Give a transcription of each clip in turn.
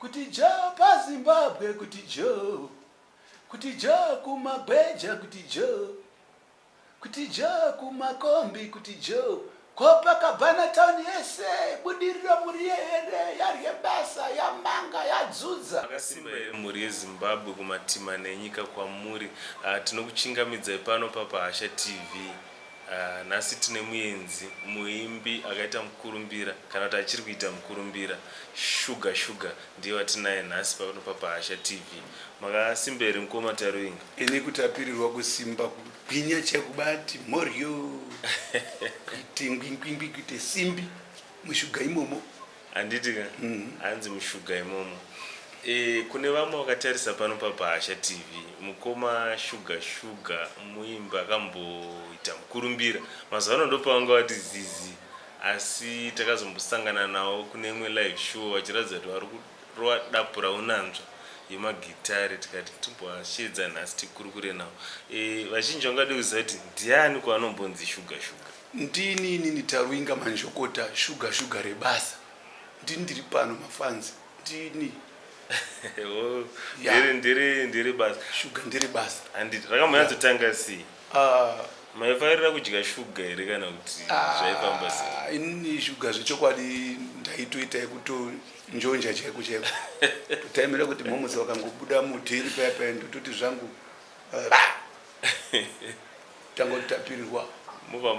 Kuti jo paZimbabwe kuti jo. Kuti jo kumagweja kuti jo. Kuti jo kumakombi kuti jo. Copacabana town yese budiriro mhuri yehere yarye basa yamanga yadzudza. Makasimba here mhuri yeZimbabwe kumatima enyika kwamuri. Tinokuchingamidzai pano paPahasha TV. Nhasi tine muenzi muimbi akaita mukurumbira kana kuti achiri kuita mukurumbira Sugar Sugar ndiye watinaye nhasi pano paPahasha TV. Makasimba here mukoma Taruinga? Ini kutapirirwa kusimba kugwinya chekubati mhoryo kuite ngwingwingwi kuite simbi mushuga imomo. Handiti ka? Hanzi mushuga imomo. E, kune vamwe vakatarisa pano paPahasha TV, mukoma Sugar Sugar muimbi akamboita mukurumbira. Mazuva ano ndopavanga vati zizi, asi takazombosangana navo kune imwe live show vachiratidza kuti vari kurova dapura unanzva yemagitare, tikati timbovashedza nhasi tikurukure navo. E, vazhinji vangade kuziva kuti ndiani kwaanombonzi Sugar Sugar. Ndini inini Taruinga Manjokota Sugar Sugar rebasa. Ndini ndiri pano mafanzi. Ndini. Oh, ndiri ndiri ndiri basa. Sugar ndiri basa. Handiti rakambonyatsotanga sei? Ah. Maifarira kudya shuga here kana kuti zvaifamba sei? Inini shuga zvechokwadi ndaitoita yekutonjonja chaiko chaiko. Totaimira kuti mhomotsa vakangobuda mudheni paya paya ndototi zvangu tanga kutapirirwa. Mobva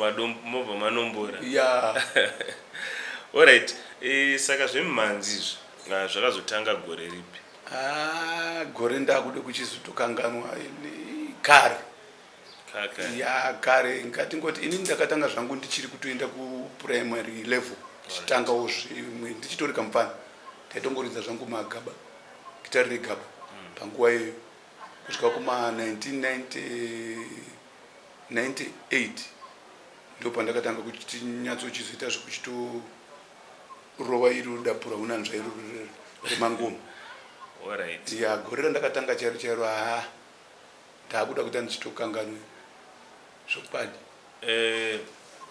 manombora. Ya. Alright. E, saka zvemimhanzi izvi zvakazotanga gore ripi? Ah, gore ndakude kuchizotokanganwa kare. Ya kare ngatingoti ini ndakatanga zvangu ndichiri kutoenda kuprimary level ndichitangawo zvimwe ndichitori kamupfana ndaitongoridza zvangu magaba gitari regaba panguva iyoyo kusvika kuma 1998 ndopandakatanga kuchinyatsochizoita zvekuchitorova iro dapura unanzva iro remangoma. Ya gore randakatanga chairo chairo haa ndakuda kuita ndichitokanganwe zvokwadi. Eh,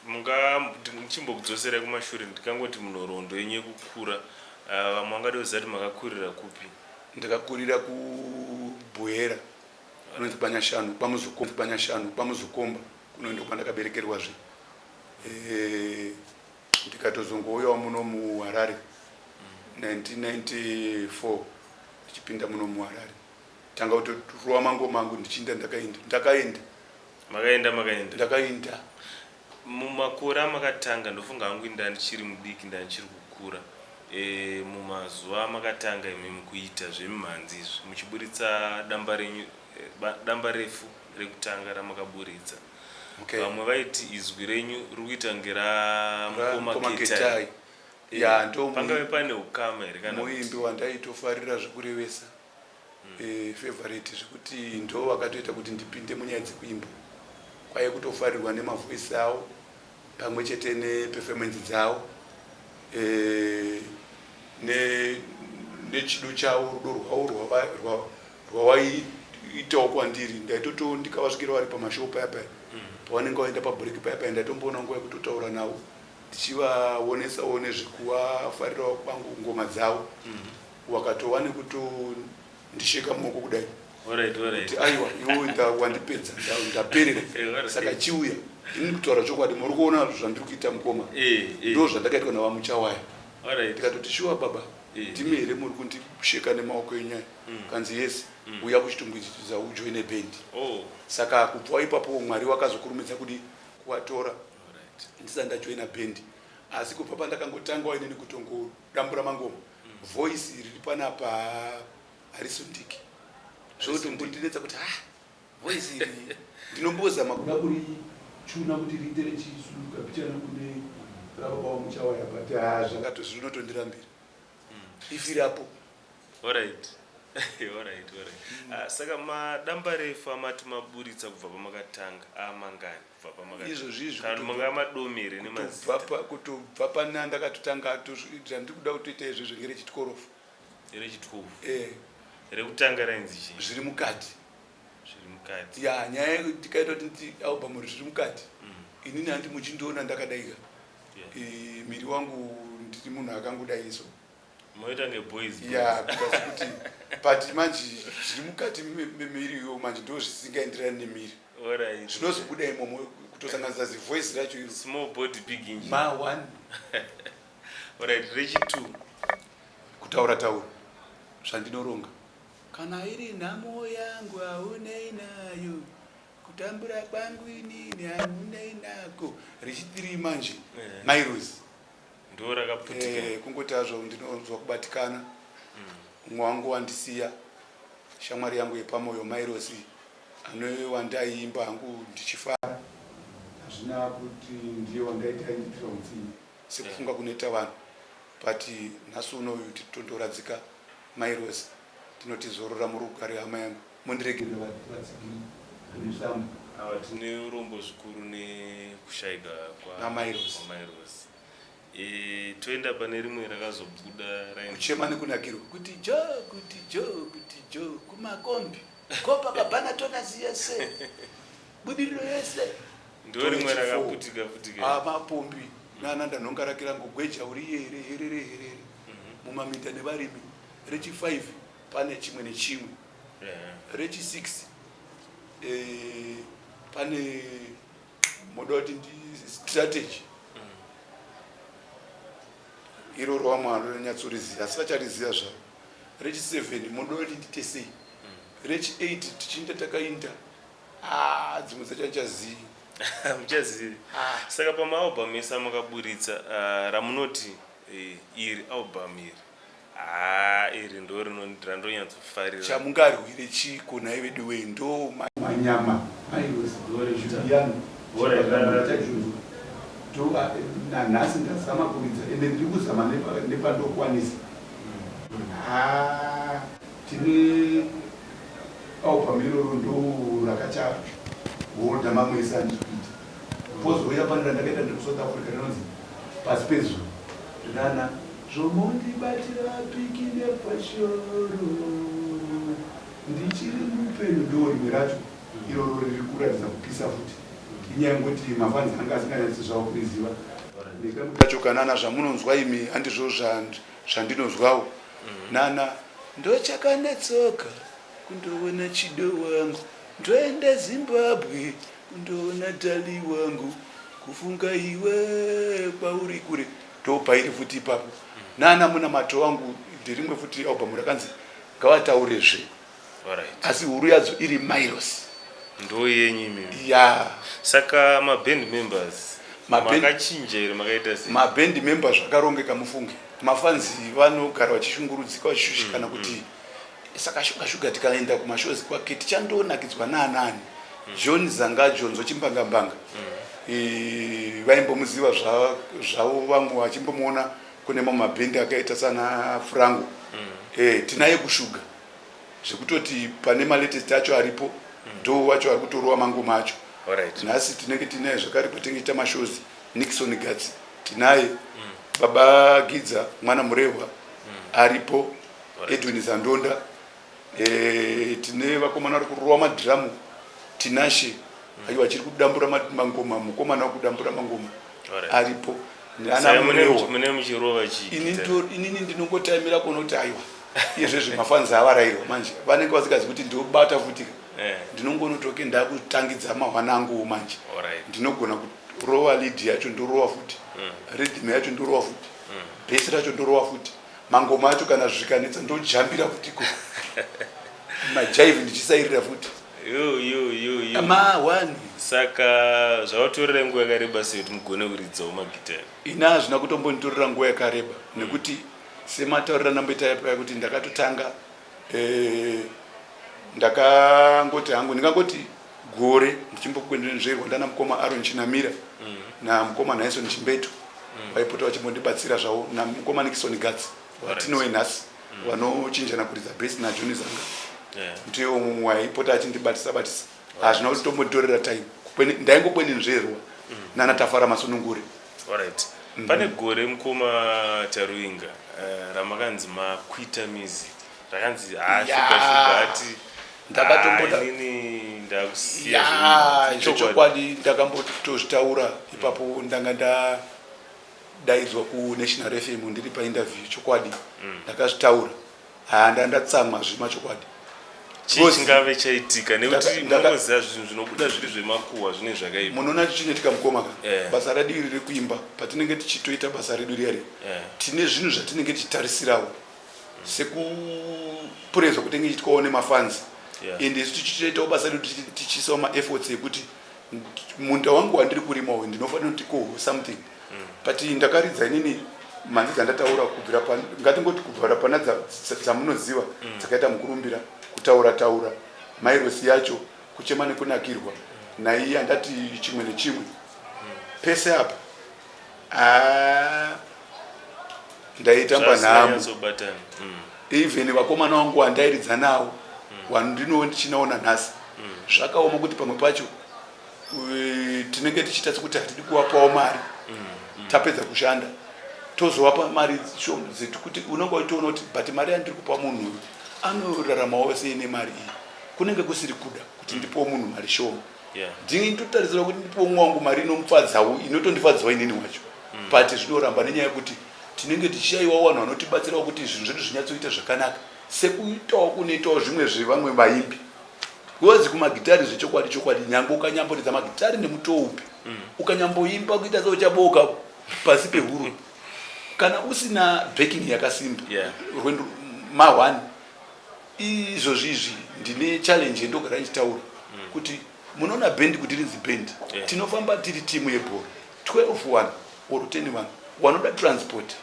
munga ndichimbokudzoserai kumashure ndikangoti munhoroondo yenyu yekukura, vamwe vangade kuziva kuti makakurira kupi? Ndakakurira kuBuhera kunonzi kwaNyashanu kwaMuzokomba kwaNyashanu kwaMuzokomba kuno ndokwandakaberekerwazve. Eh, ndikatozongouyawo muno muHarare 1994 ndichipinda muno muHarare. Tanga kutorova mangoma angu ndichinda ndakaenda ndakaenda. Makaenda makaenda. Ndakaenda. Mumakore amakatanga ndofunga hangu ini ndandichiri mudiki ndandichiri kukura. E, mumazuva amakatanga imimi kuita zvemimhanzi izvi muchiburitsa damba renyu damba refu rekutanga ramakaburitsa. Vamwe vaiti izwi renyu riri kuita kunge ramukoma Ketai. Ya ndo pangave pane ukama here kana muimbi wandaitofarira zvekurevesa. Favorite zvekuti ndo vakatoita kuti ndipinde munyaya dzekuimba. Kwaive kutofarirwa nemavoice avo pamwe chete neperformance dzavo nechido chavo rudo rwavo rwavaiitawo kwandiri. Ndaitoto ndikavasvikira vari pamashow paya paya pavanenge vaenda pabreak paya paya ndaitomboona nguva yekutotaura navo ndichivaonesawo nezvekuvafarirawo kwangu ngoma dzavo. Wakatova nekutondisheka muoko kudai kuti aiwa iwe wandipedza ndaperera saka chiuya ini kutaura chokwadi muri kuona zvandiri kuita mukoma ndo zvandakaitwa navamuchawaya ndikatoti shuwa baba ndimi here muri kundisheka nemaoko enyu aya kanzi yes uya kuchitungwidzidza ujoine band. Saka kubva ipapo Mwari wakazokurumidza kudi kuvatora ndisati ndajoina band asi kubva pandakangotangawo inini kutongodambura mangoma voice riri panapa harisundiki zvotongondinetsa kuti ha voice iri ndinombozama kuda kurichuna kuti riite richisunduka pichana kune rababa wamuchawaya but ha zvakato zvinotondirambira ifirapo. Alright. Alright, alright. Saka madamba refu amati maburitsa kubva pamakatanga amangani kubva pamakatanga? Izvozvi izvi Kana manga madomi here nemazita? Kutobva pana ndakatotanga zvandiri kuda kutoita izvozvo ngerechitkorofu. Rechi12. Eh. Rekutanga rainzi chii? Zviri mukati. Zviri mukati. Ya, nyaya tikaita kuti album zviri mukati. Inini handi muchindiona ndakadaika. Miri wangu ndiri munhu akangodai so. Moita kunge boys. Ya, kuita sekuti, but manje zviri mukati memiri iyo manje ndo zvisingaenderani nemiri. Zvinozobuda imomo, kutosanganisa zivoice racho iro. Small body, big engine. Ma one. Alright, rechi 2. Kutaura taura zvandinoronga. Kana iri nhamo yangu haunei nayo, kutambura kwangu inini hamunei nako. Rechi 3 manje, Mairos. Ndo rakaputika. Kungoti hazvo ndinonzwa kubatikana. Mumwe wangu wandisiya, shamwari yangu yepamoyo Mairosi, anove wandaiimba hangu ndichifara. Hazvina kuti ndiye wandaiti aindiitira utsinye sekufunga kunoita vanhu, but nhasi unoyu titondoradzika Mairosi, tinoti zorora murugare hama yangu. Mundiregerere vatsigiri vemusambo. Ava tine urombo zvikuru nekushaika naMairosi. kwaMairosi. Toenda pane rimwe rakazobuda rainzi Kuchema nekunakirwa. Kuti jo, kuti jo, kuti jo, kumakombi Copacabana tonas yese, budiriro yese. Ndo rimwe rakaputika putika. Ah, mapombi nana ndanhonga rakirango gweja uri here herere herere mumaminda nevarimi. Rechi 5 pane chimwe nechimwe. Rechi 6 pane moda kuti ndi strategy. Iroro vamwe vanonyatsoriziva asi vachariziva zvavo. Rechi 7 moda kuti ndite sei? Rechi 8 tichiinda takainda. Ah, dzimwe dzacho handichazivi. Muchazivi. Saka pamaalbum ese amakaburitsa, ramunoti iri album iri, haa, iri ndo randonyatsofarira? Chamungarwire chiko nhai vedu wee? Ndo manyama Mairosi Juliano chajunzwa ndo nanhasi ndazama kuridza, ende ndiri kuzama nepandokwanisa. Ha, tine album iroro ndo rakachaholda mamwe ese andiri kuita. Pozouya pane randakaita ndiri kuSouth Africa rinonzi Pasi Pezuva, rinana zvomondibatira piki nepashoro ndichiri mupenyu. Ndo rimwe racho iroro riri kuratidza kupisa futi. Inyaya yekungoti mafanzi anga asinganyatsi zvavo kuriziva kacho. Kanana zvamunonzwa imi handizvo zvandinonzwawo. Nana ndochakanetsoka kundoona chido wangu, ndoenda Zimbabwe kundoona dali wangu, kufunga iwe kwauri kure. Ndopairi futi ipapo. Nana munamato wangu nderimwe futi album rakanzi Ngavataurezve. Asi huru yadzo iri Mairos. Ndo yenyu imimi? Ya. Saka maband members makachinja here, makaita sei? Maband members zvakarongeka mufunge. Mafanzi vanogara vachishungurudzika, vachishushikana kuti saka Shuga Shuga tikaenda kumashows kwake tichandonakidzwa naanani? John Zanga Jonzo Chimbangambanga, vaimbomuziva zvavo vamwe vachimbomuona kune mamwe mabhendi akaita sana Frango. Tinaye kuShuga zvekutoti pane malatest acho aripo, ndo wacho ari kutorova mangoma acho. Nhasi tinenge tinaye zvakare patinenge tiita mashows. Nixon Gatsi tinaye, Baba Gidza mwana Murehwa aripo, Edwin Zandonda. Tine vakomana vari kurova madhiramu, Tinashe aiwa achiri kudambura mangoma, mukomana wekudambura mangoma aripo. Ana Murehwa. Mune muchirova chii? Inini ndinongotaimira kuona kuti aiwa, iyezvezvi mafanzi avarairwa manje, vanenge vasingazivi kuti ndobata futika. Ndinongonotoke ndakutangidza mahwana anguwo manje. Ndinogona kurova lead yacho, ndorova futi rhythm yacho, ndorova futi bass racho, ndorova futi mangoma acho. Kana zvikanetsa ndojambira futiko majive ndichisairira futi. Yo yo yo yo. Ma one. Saka zvavatorera nguva yakareba sei kuti mugone kuridzawo magitari? Ini hazvina kutombonditorera nguva yakareba, nekuti sematauriro andamboita paya kuti ndakatotanga, ndakangoti hangu ndingangoti gore ndichimbokwenenzverwa ndana mukoma Aron Chinamira namukoma Naison Chimbetu, vaipota vachimbondibatsira zvavo, namukoma Nixon Gats vatinowe nhasi vanochinjana kuridza bhesi naJohn Zanga. Ndiyo mumwe waipota achindibatisa batisa. Hazvina kuti tombonditorera time. Ndaingokwenenzverwa nana Tafara Masunungure. Alright. Pane gore, mukoma Taruinga, ramakanzi maquita music, rakanzi ha, Shuga Shuga ati Ndakatomboda inini ndakusiya. Ya, zvechokwadi ndakambotozvitaura ipapo. Ndanga Ndakadaidzwa kuNational FM ndiri painterview, chokwadi. Ndakazvitaura. Haa, ndandatsamwa zvima chokwadi. Chii chingave chaitika? Nekuti munongoziva zvinhu zvinobuda zviri zvemakuhwa zvine zvakaipa. Munoona chichinoitika, mukoma ka? Basa redu iri rekuimba, patinenge tichitoita basa redu riya riya, tine zvinhu zvatinenge tichitarisirawo sekupurezwa kutinenge tichitwawo nemafans. And isu tichitoitawo basa redu tichiisawo maefforts ekuti munda wangu wandiri kurima uyu ndinofanira kuti kohwe something. But ndakaridza inini mhanzi dzandataura kubvira pa, ngatingoti kubvira pana dzamunoziva dzakaita mukurumbira, kutaura taura, mairosi yacho, kuchema nekunakirwa, naiye andati chimwe nechimwe. Pese apa ndaitamba nhamo. Zvasinganyatsobatana. Even vakomana vangu wandairidza nawo, wandinowo ndichinaona nhasi, zvakaoma kuti pamwe pacho tinenge tichiita sekuti hatidi kuvapawo mari. Tapedza kushanda tozovapa mari zetu kuti unenge uchitoona kuti, but mari yandiri kupa munhu uyu anoraramawo sei nemari iyi? Kunenge kusiri kuda kuti ndipewo munhu mari shoma. Ndinototarisira kuti ndipewo mumwe wangu mari inomufadzawo, inotondifadzawo inini wacho. But zvinoramba nenyaya yekuti tinenge tichishayiwawo vanhu vanotibatsirawo kuti zvinhu zvedu zvinyatsoita zvakanaka, sekuitawo kunoitawo zvimwe zvevamwe vaimbi. Because kumagitari, zvechokwadi chokwadi, nyange ukanyamboridza magitari nemutoo upi, ukanyamboimba kuita seuchaboka pasi pehuro, kana usina backing yakasimba, rwendo ma1. Izvozvi izvi ndine challenge yendogara ndichitaura kuti munoona bhendi kuti rinzi bhendi, tinofamba tiri timu yebhora, 12 1 or 10 1, wanoda transport.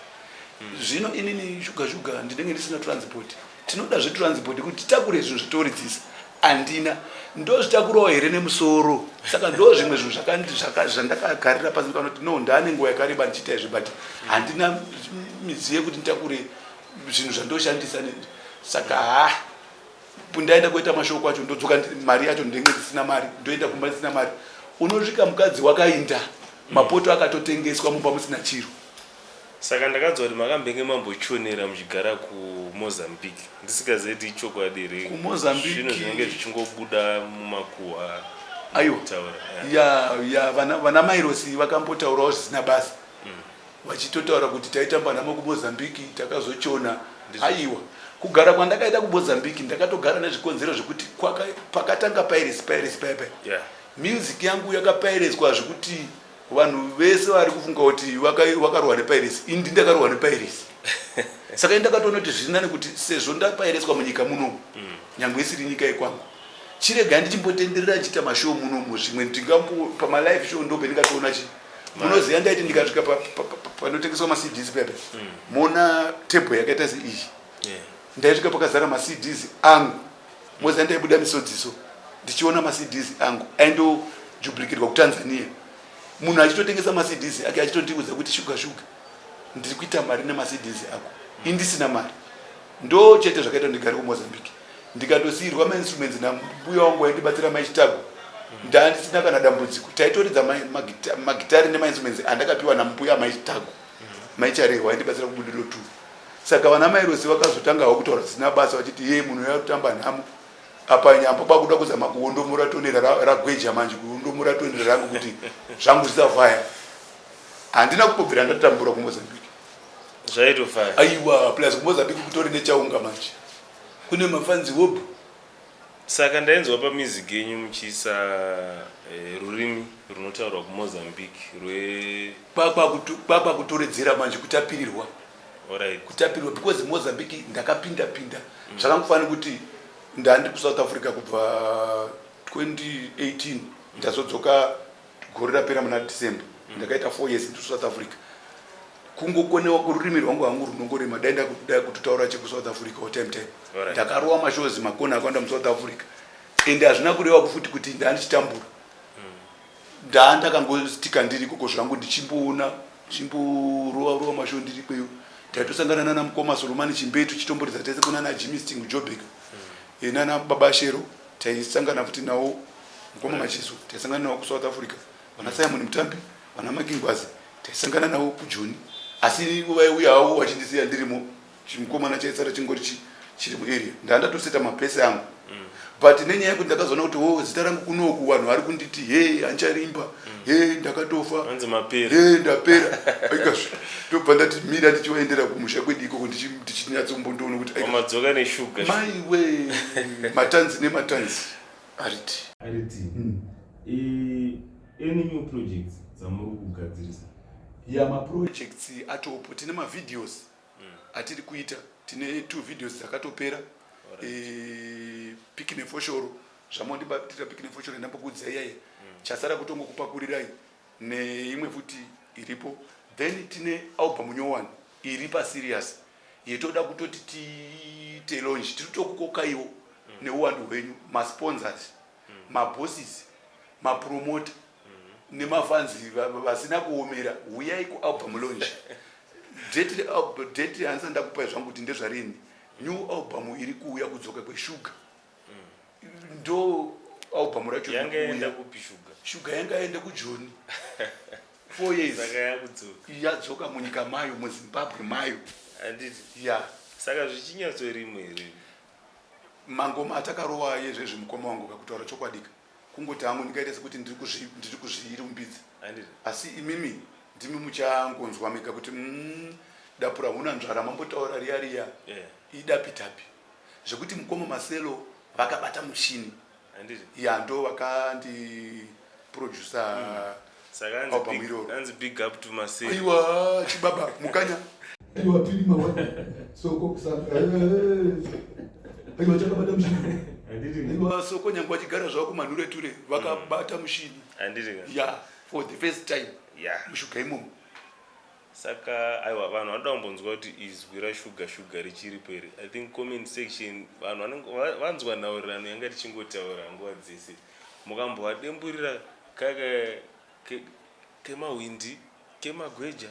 Zvino inini shuga shuga ndinenge ndisina transport. Tinoda zvetransport kuti titakure zvinhu zvatoridzisa, handina. Ndozvitakurawo here nemusoro? Saka ndo zvimwe zvinhu zvandakagarira pasi ndikaona kuti no, ndaane nguva yakareba ndichiita izvi, but handina midziyo yekuti nditakure zvinhu zvandoshandisa. Saka ha, ndaenda kuita mashoko acho, ndodzoka mari yacho ndinenge ndisina mari, ndoenda kumba ndisina mari. Unosvika mukadzi wakainda, mapoto akatotengeswa, mumba musina chiro. Saka ndakanzwa kuti makambenge mambochonera muchigara kuMozambique. Ndisingazivi kuti ichokwadi here. KuMozambique? Zvinhu zvinenge zvichingobuda mumakuhwa. Aiwa. Kutaura, yeah. Ya, vana mairosi vakambotaurawo zvisina basa, vachitotaura kuti taitamba namo kuMozambique, takazochona. Aiwa, kugara kwandakaita kuMozambique ndakatogara nezvikonzero zvekuti pakatanga piracy, piracy paya paya, music yangu yakapaireswa zvekuti vanhu vese vari kufunga kuti vakarohwa nepiracy, ini ndakarohwa nepiracy. Saka ini ndakatoona kuti zviri nani kuti sezvo ndapaireswa munyika munomu, nyange isiri nyika yekwangu, chiregai ndichimbotenderera ndichiita mashow munomu. Zvimwe ndingambo pamalive show ndo pendingatoona chi munoziva. Ndaiti ndikasvika panotengeswa maCDs pepe, moona table yakaita seiyi, ndaisvika pakazara maCDs angu. Moziva ndaibuda misodziso ndichiona maCDs angu aindojublikirwa kuTanzania, munhu achitotengesa maCDs ake achitondiudza kuti, "Shuga shuga, ndiri kuita mari nemaCDs ako, indisina mari." Ndo chete zvakaita ndigare kuMozambique. Ndikatosiyirwa mainstruments nambuya wangu waindibatsira, maichitago. Ndandisina kana dambudziko, taitoridza magitari nemainstruments andakapiwa nambuya maichitago, maicharehwa waindibatsira kuBudiriro 2. Saka vana mairosi vakazotangawo kutaura zvisina basa vachiti ye munhu yakutamba nhamo apa nyambo kwakuda kuzama kuondomora tonera ragweja manje, kuondomora tonera rangu kuti zvangu zvisafaya. Handina kumbobvira ndatambura kuMozambique. Zvaitofaya. Aiwa, plus kuMozambique kutori nechaunga manje, kune mafanzi hobho. Saka ndainzwa pamusic yenyu muchiisa rurimi runotaurwa kuMozambique rwe Kwakwa kutoredzera manje, kutapirirwa. Kutapirirwa because Mozambique ndakapinda pinda. Zvakangofanira kuti ndandi kuSouth Africa kubva 2018, ndazodzoka gore rapera muna December. Ndakaita 4 years ndiri South Africa. Kungokonewa kururimi rwangu hangu runongorema, dai ndakuda kutotaura chekuSouth Africa o time time. Ndakarova mashows makona akawanda muSouth Africa, ende hazvina kureva futi kuti ndandichitambura. Ndakangostika ndiri ikoko zvangu, ndichimboona, ndichimborova rova mashow ndiri ikweyo. Taitosangana nana mukoma Solomani Chimbetu, chitomboridza tese kunana Jimmy Sting Jobek, nana Baba Shero taisangana futi nawo, mukoma Machiso taisangana nawo kuSouth Africa, vana Simon Mutambi, vana Makingwazi taisangana navo kuJoni. Asi vaiuya havo vachindisiya ndirimo, chimukomana chaisara chingori chiri muarea. Ndaa ndatoseta mapesi angu. But nenyaya yekuti ndakazoona kuti o oh, zita rangu kunoku vanhu vari kunditi he handicharimba he ndakatofa he ndapera aikazve ndobva ndati mira ndichivaendera kumusha kwedu ikoko ndichinyatsombondoona kuti madzoka neshuga maiwe matanzi nematanzi ariti ariti mm. Any new projects dzamuri kugadzirisa? Ya, maprojects atopo. Tine mavideos atiri kuita. Tine two videos dzakatopera, piki nefoshoro. Zvamondibatira piki nefoshoro ndambokuudzai yaye. Chasara kutongokupakurirai neimwe futi iripo. Then tine album nyowani iri paserious yetoda kutoti tiite launch. Tiri tokukokaiwo neuwandu hwenyu, masponsors, mabosses, mapromota nemafanzi vasina kuomera. Huyai kualbum launch. Date handisa ndakupai zvangu kuti ndezvarini. New album iri kuuya, Kudzoka Kweshuga, ndo album racho. Yanga yaenda kupi shuga? Shuga yanga yaenda kuJoni 4 years. Saka yakudzoka. Yadzoka munyika mayo, muZimbabwe mayo. Handiti? Ya. Saka zvichinyatsorimo here? Mangoma atakarowa yezvezvi, mukoma wangu, kakutaura chokwadika, kungoti hangu ndingaita sekuti ndiri kuzvirumbidza, Handiti? asi imimi ndimi muchangonzwa mega kuti dapura huna nzvara mambotaura riya riya. Idapitapi zvekuti mukoma Maselo vakabata mushini. Handiti? Ya, ndo vakandiproducer Saka album iroro. Hanzi big up to Maselo. Aiwa, chibaba mukanya, aiwa, pirima wa soko kusaka, aiwa, chakabata mushini. Handiti? Aiwa, soko nyangwe vachigara zvavo kumanhure ture, vakabata mushini. Handiti ka? Ya, for the first time mushuga imomo. Saka aiwa, vanhu vanoda kumbonzwa kuti izwi raShuga Shuga richiripo here. I think comment section vanhu vanenge vanzwa nhaurirano yanga tichingotaura nguva dzese. Mukambovademburira kaka kemahwindi kemagweja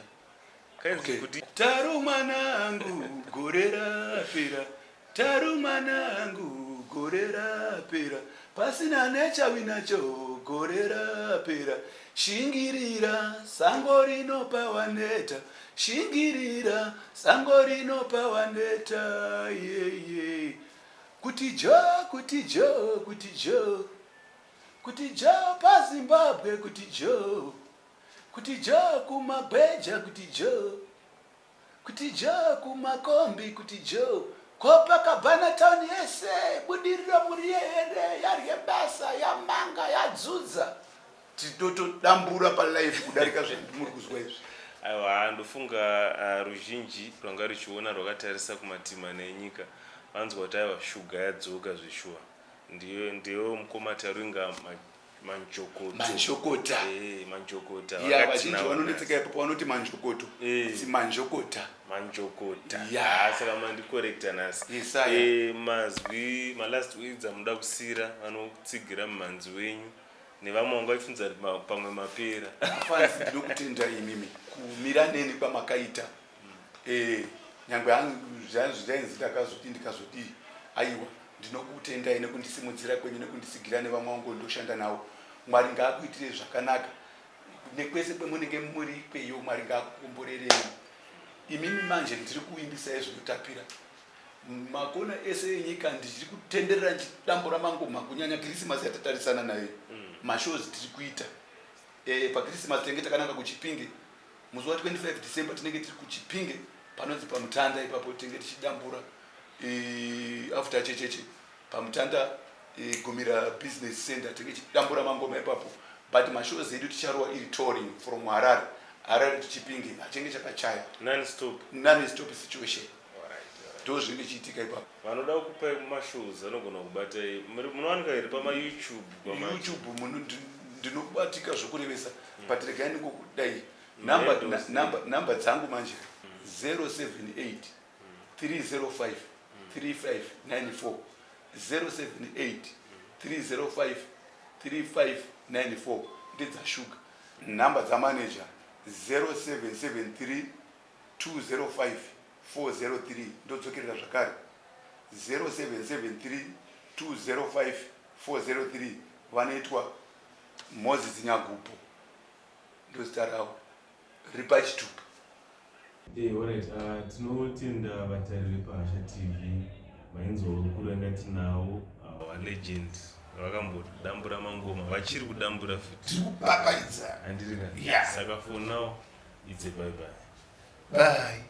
kainzi kuti Taru mwanangu, gore rapera, taru mwanangu, gore rapera pasina nechawinacho. Gore rapera, shingirira, sango rinopa waneta, shingirira, sango rinopa waneta, yeye kuti jo, kuti jo, kuti jo, kuti jo paZimbabwe, kuti jo, kuti jo kumagweja, kuti jo, kuti jo kumakombi, kuti jo Copacabana town yese. Budiriro muri here? Yarye basa, yamanga, yadzudza. Tinotodambura palife kudarika zvamuri kuzwa izvi. Aiwa, ndofunga ruzhinji rwanga ruchiona rwakatarisa kumatima nenyika vanzwa kuti aiwa, shuga yadzoka zveshuwa. Ndiyo mukoma Taruinga Manjokoto. Manjokota. Manjokota. Ya, vazhinji vanonetseka ipapo, vanoti manjokoto. Si manjokota. Manjokota. Ya. Ah, saka mandikorekta nhasi. Yes, aya. Mazwi malast words amuda kusiyira vanotsigira mumhanzi wenyu nevamwe vanga vachifunza kuti pamwe mapera? Mafanzi, ndinokutenda imimi kumira neni kwamakaita. Nyangwe zvainzi ndakazodii ndikazodii, aiwa, ndinokutendai nekundisimudzira kwenyu nekundisigira nevamwe vangu ndoshanda navo. Mwari ngaakuitirei zvakanaka nekwese kwemunenge muri ikweyo. Mwari ngaakukomborerei imimi. Manje ndiri kuimbisai zvinotapira makona ese enyika. Ndichiri kutenderera ndichidambura mangoma, kunyanya Kirisimasi yatatarisana nayo. Mashows tiri kuita paKirisimasi tinenge takananga kuChipinge. Musi wa25 December tinenge tiri kuChipinge, panonzi paMutanda ipapo. Tinenge tichidambura after checheche paMutanda, Gumira Business Center. Tinenge tichidambura mangoma ipapo, but mashows edu ticharowa iri touring from Harare, Harare to Chipinge. Hachinge chakachaya. Non stop. Non stop situation, ndo zvinenge chiitika ipapo. Vanoda kukupai mashows vanogona kubatai. Munowanika here pamaYouTube? YouTube ndinobatika zvokurevesa, but regai ndingokudai namba dzangu manje: 078 305 3594, 078 305 3594 ndedzaShuga. Nhamba dzamaneja 0773 205 403. Ndodzokerera zvakare: 0773 205 403. Vanoitwa Moses Nyagupo, ndozita ravo ripachitupa. Alright, tinotenda vatariri vepaHasha TV. Mainzwa hurukuro yanga tinawo our legend vakambodambura mangoma, vachiri kudambura futi. Tiri kupapaidza. Handiri? Yeah. Saka for now it's a bye bye. Bye.